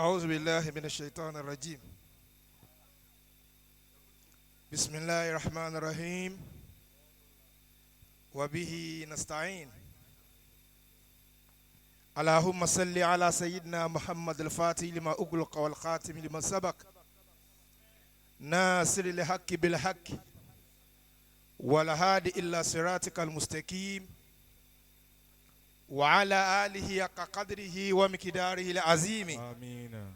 أعوذ بالله من الشيطان الرجيم. بسم الله الرحمن الرحيم وبه نستعين. اللهم صل على سيدنا محمد الفاتح لما أغلق والخاتم لما سبق ناصر الحق بالحق والهادي إلى صراطك المستقيم وعلى آله حق قدره ومقداره العظيم. آمين.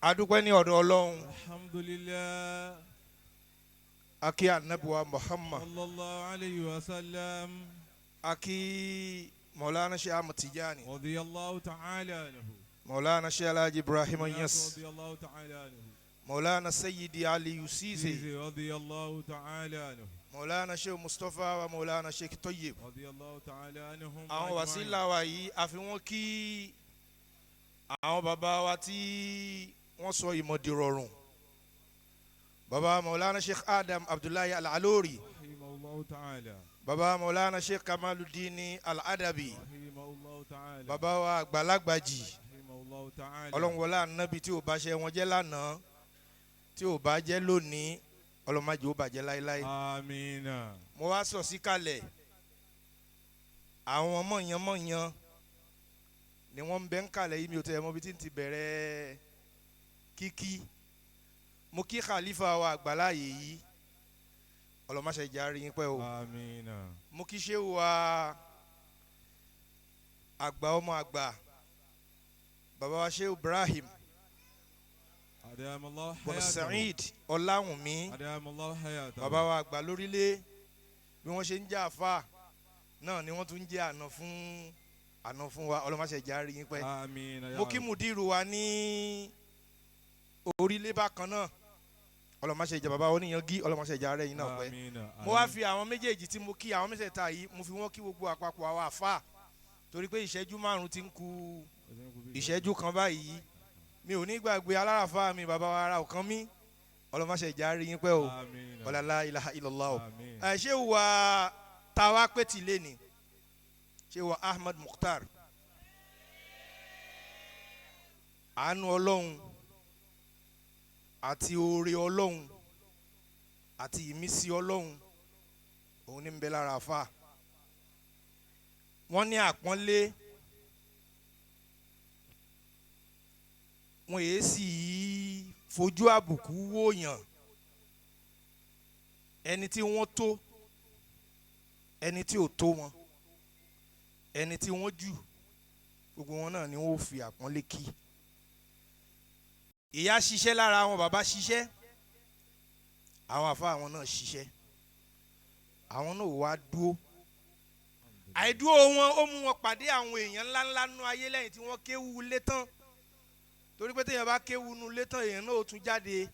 Adúpẹ́ ní ọ̀dọ̀ Ọlọ́run. الحمد لله. A kí Ànábì wa Muhammad. صلى الله عليه وسلم. A kí Maulana Sheikh Ahmad Tijani. رضي الله تعالى عنه. Maulana Sheikh Alhaji Ibrahim Niass. رضي الله تعالى عنه. Maulana Sayyidi Ali Cisse. رضي الله تعالى عنه. Maulana Sheikh Mustapha wa Maulana Sheikh Toyib. رضي الله تعالى عنهم Àwọn أجمعين. Wàsílà wa yìí, a fi wọ́n kí àwọn bàbá wa tí wọ́n sọ ìmọ̀ di rọrùn, bàbá Maulana Sheikh Adam Abdullahi Al-Alori, رحمه الله تعالى. bàbá Maulana Sheikh Kamaludini Al-Adabi, رحمه الله تعالى. Bàbá wa àgbàlagbàjì. رحمه الله تعالى. Ọlọ́run wọlé Ànábì, tí ò bá ṣe wọn jẹ́ lánàá, tí ò bá jẹ́ lónìí, Ọlọ́run má jẹ́ ó bàjẹ́ láéláé. آمين. Mo wá sọ sí kalẹ̀, àwọn mọ̀yánmọ̀yán ni wọ́n ń bẹ́ ń kalẹ̀ yìí. Mi ò tẹ́ ẹ mọ̀ bí tí ń ti bẹ̀rẹ̀ kíkí. Mo kí khalifa wa àgbàláyé yìí, ọlọ́mọṣẹ́ ìjà rí yín pẹ́ o. آمين. Mo kí ṣéwù wa àgbà, ọmọ àgbà, bàbá wa Ṣéwù Ibrahim أدام الله bọ̀nà حياته. Saheed Ọláwùnmí. أدام الله حياته. Bàbá wa àgbà lórílẹ̀, bí wọ́n ṣe ń jẹ́ àfa náà ni wọ́n tún ń jẹ́ àná fún wa. Ọlọ́mọṣẹ́ ìjà rí yín pẹ́. آمين يا Mo kí رب. Mùdírù wa ní orílẹ̀ bákan náà, ọlọ́mọṣẹ́ ìjà bàbá oníyangí, ọlọ́mọṣẹ́ ìjà rẹ̀ yín náà pẹ́. آمين. Mo wá fi àwọn méjèèjì tí mo kí, àwọn mẹ́tẹ̀ẹ̀ta yìí, mo fi wọ́n kí gbogbo àpapọ̀ àwọn àfa, torí pé ìṣẹ́jú 5 ti ń ku ìṣẹ́jú 1 báyìí. Mi ò ní gbàgbé aláràfáà mi, bàbá wa ara ọ̀kan mi, ọlọ́mọṣẹ́ ìjà rí yín pẹ́ o. آمين. Ọ̀làlá ilaha illallah o. آمين. Ẹ ṣé wa táwa pé tì lé ní ṣé wa Ahmad Mukhtar, àánú Ọlọ́run àti oore Ọlọ́run àti ìmísí Ọlọ́run òun ní ń bẹ lára àfa. Wọ́n ní àpọ́nlé, wọn èé sì í fojú àbùkù wòyàn. Ẹni tí wọ́n tó, ẹni tí ò tó wọn, ẹni tí wọ́n jù, gbogbo wọn náà ni wọ́n fi àpọ́nlé kí. Ìyá ṣiṣẹ́ lára àwọn bàbá, ṣiṣẹ́ àwọn àfa, àwọn náà ṣiṣẹ́, àwọn náà wá dúó. Àìdúró wọn, ó mú wọn pàdé àwọn èèyàn ńláńlá nú ayé lẹ́yìn tí wọ́n kéwu lé tán, torí pé téèyàn bá kéwu nú lé tán, èèyàn náà ó tún jáde,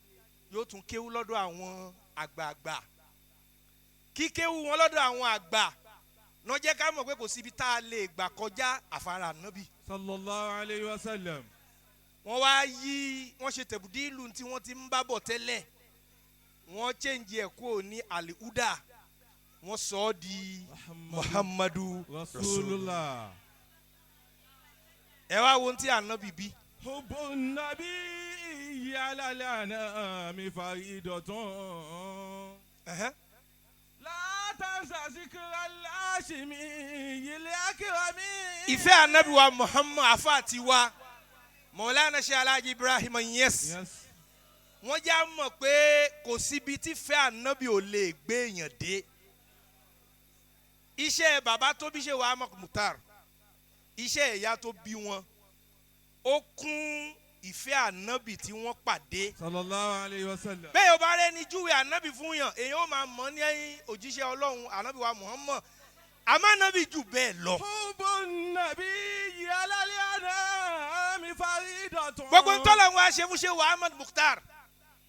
yóò tún kéwu lọ́dọ̀ àwọn àgbààgbà. Kíkéwu wọn lọ́dọ̀ àwọn àgbà náà jẹ́ ká mọ̀ pé kò síbi tá a lè gbà kọjá àfàrà Ànábì. صلى الله عليه وسلم. Wọ́n wá yí, wọ́n ṣe tẹ̀bùdílù tí wọ́n ti ń bá bọ̀ tẹ́lẹ̀, wọ́n change ẹ̀ kúrò ní alihuda, wọ́n sọ ọ́ di Muhammadu رسول Rasulullah. الله. Ẹ wá wo ohun tí Ànábì bí. حب النبي على الأنام فريضة. لا تنسى ذكر الهاشمي الأكرم. Ìfẹ́ Ànábì wa Muhammad, afa ti wa Mọ̀lánà Ṣe Alhaji Ibrahim Niass, Yes. wọ́n já mọ̀ pé kò síbi tí fẹ́ Ànábì ò lè gbé èèyàn dé. Iṣẹ́ bàbá tó bí ṣe wà Ahmad Mukhtar, iṣẹ́ ìyá tó bí wọn, ó kún ìfẹ́ Ànábì tí wọ́n pàdé. صلى الله عليه وسلم. Bẹ́ẹ̀ yóò bá rẹ́ni júwe Ànábì fún yàn, èèyàn ó máa mọ̀ ní òjíṣẹ́ Ọlọ́run, Ànábì wa Muhammad, àmọ́ Ànábì jù bẹ́ẹ̀ lọ. حب النبي على الأنام فريضة. Gbogbo ntọ́lá wọn ṣe fún ṣe wà Ahmad Mukhtar,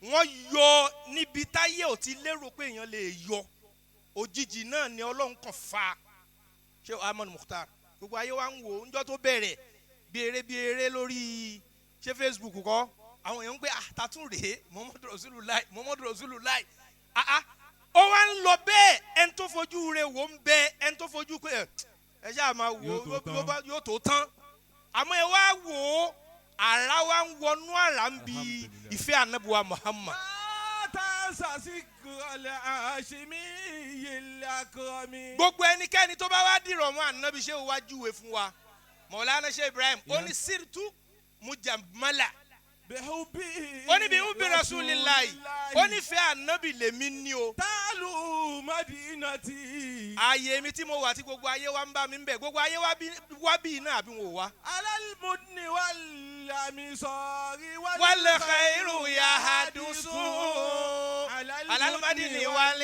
wọ́n yọ níbi táyé ò ti lérò pé èèyàn lè yọ. Òjijì náà ni Ọlọ́run kàn fa ṣe Ahmad Mukhtar. Gbogbo ayé wa ń wò ó ńjọ́ tó bẹ̀rẹ̀ bí eré bí eré lórí ṣé Facebook kọ́, àwọn èèyàn ń pè, ah, tatún rèé, Muhammadu Rasulullah, Muhammadu Rasulullah. Ah ah, ó wá ń lọ bẹ́ẹ̀. Ẹni tó fojú rẹ̀ wò ń bẹ, ẹni tó fojú pé ẹ ṣáà máa wò Yóò tó ó tán. Yóò tó tán. Àmọ́ ẹ wá wò ó, àrà wa ń wọnú àrà ń bi Alhamdulillah. ìfẹ́ anabuwa Muhammad. لا تنسى ذكر الهاشمي الأكرم. Gbogbo ẹnikẹ́ni tó bá wá dìrọ̀ mọ́ anabi, ṣé o wá júwe fún wa, Mọ̀lánà Ṣe Ibrahim, ó ní sirtu mujamala. بحبه. Ó ní bí ubi rasulillahi, ó ní fẹ́ anabi lèmi ní o. تعلو مدينتي. Ààyè mi tí mo wà tí gbogbo ayé wa ń bá mi ń bẹ̀, gbogbo ayé wa wá bí iná àbí wọn ò wá. على المدن والأمصار. Wal khairu yahadusu alal madini wal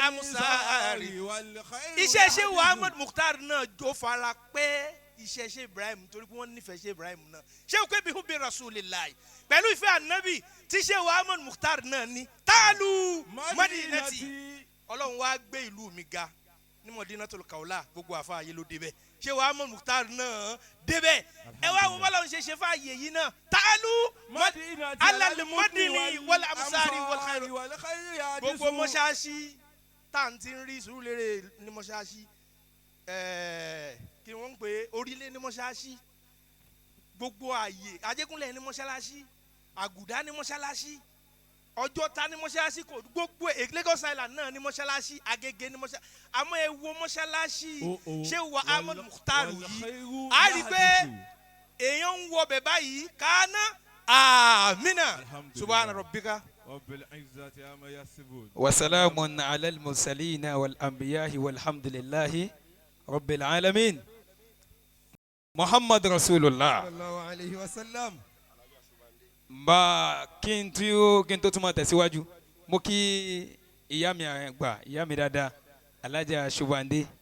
amsari. والخير. Iṣẹ́ ṣé wa Ahmed Mukhtar náà jó fara pẹ́ iṣẹ́ ṣe Ibrahim, torí pé wọ́n nífẹ̀ẹ́ ṣe Ibrahim náà. Ṣé o pé bí hubi rasulillahi, pẹ̀lú ìfẹ́ ànábì tí ṣé wa Ahmed Mukhtar náà ní táàlù madinati, Ọlọ́run wá gbé ìlú mi ga ní Madinatul Kaula, gbogbo àfa ayé ló débẹ̀. Ṣé wa Ahmed Mukhtar náà débẹ̀? Ẹ wá wo bọ́lá ń ṣe ṣe fààyè yìí náà, táàlù مدينتي alal madini wal amsari wal khairu. والخير يحدث. Gbogbo mọ́ṣáláṣí tá à ń ti ń rí Sùúrùlérè ní mọ́ṣáláṣí, kí wọ́n ń pè é, Orílẹ̀ ní mọ́ṣáláṣí, gbogbo ààyè Ajégúnlẹ̀ ní mọ́ṣáláṣí, Àgùdá ní mọ́ṣáláṣí, Ọjọ́ta ní mọ́ṣáláṣí, kò gbogbo Lagos Island náà ní mọ́ṣáláṣí, Agége ní mọ́ṣáláṣí. Àmọ́ ẹ wo mọ́ṣáláṣí ṣé wa Ahmed Mukhtar yìí, a rí i pé èèyàn ń wọ bẹ̀ báyìí kánà amina. Alhamdulillah. Subhana rabbika. رب العزة عما يصفون. وسلام على المرسلين والأنبياء والحمد لله رب العالمين. محمد رسول الله. Sallallahu alayhi wa sallam. Bá kí n tó tún máa tẹ̀síwájú, mo kí ìyá mi àgbà, ìyá mi dáadáa, Alájà Ṣubande.